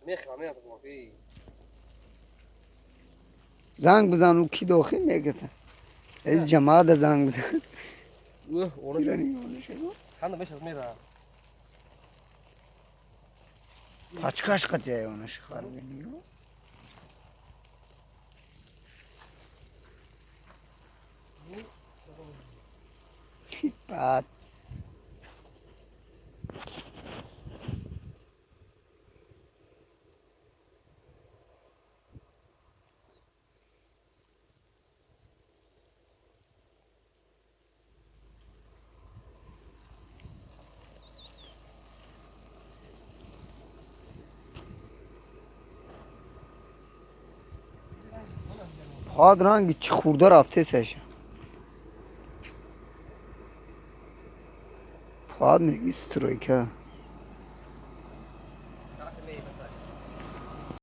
Мехрам меяд. Занг бизан, ӯ ки дохил мегата. Аз ҷамоата занг бизан. Ханда мешаз мера. Пачкаш қатия онаш харби нигоҳ. Баъд Фоад ранги чӣ хурда рафтесаш. Фоад меги стройка.